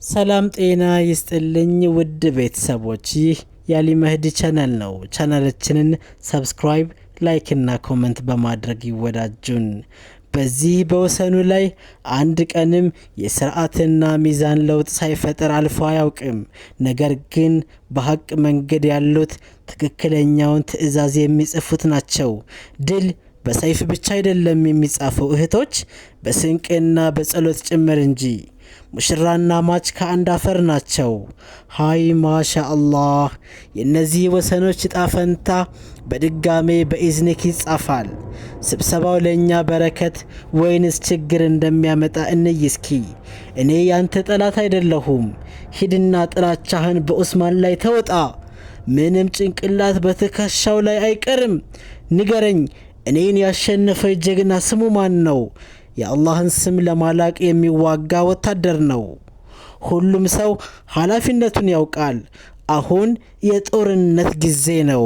ሰላም ጤና ይስጥልኝ ውድ ቤተሰቦች፣ ይህ የአሊ መህዲ ቻናል ነው። ቻናላችንን subscribe፣ like እና comment በማድረግ ይወዳጁን። በዚህ በወሰኑ ላይ አንድ ቀንም የስርዓትና ሚዛን ለውጥ ሳይፈጠር አልፎ አያውቅም። ነገር ግን በሀቅ መንገድ ያሉት ትክክለኛውን ትዕዛዝ የሚጽፉት ናቸው። ድል በሰይፍ ብቻ አይደለም የሚጻፈው እህቶች፣ በስንቅና በጸሎት ጭምር እንጂ። ሙሽራና ሟች ከአንድ አፈር ናቸው። ሃይ ማሻ አላህ! የእነዚህ ወሰኖች እጣ ፈንታ በድጋሜ በኢዝኒክ ይጻፋል። ስብሰባው ለእኛ በረከት ወይንስ ችግር እንደሚያመጣ እንይ እስኪ። እኔ ያንተ ጠላት አይደለሁም። ሂድና ጥላቻህን በኡስማን ላይ ተወጣ። ምንም ጭንቅላት በትከሻው ላይ አይቀርም። ንገረኝ፣ እኔን ያሸነፈ ጀግና ስሙ ማን ነው? የአላህን ስም ለማላቅ የሚዋጋ ወታደር ነው። ሁሉም ሰው ኃላፊነቱን ያውቃል። አሁን የጦርነት ጊዜ ነው።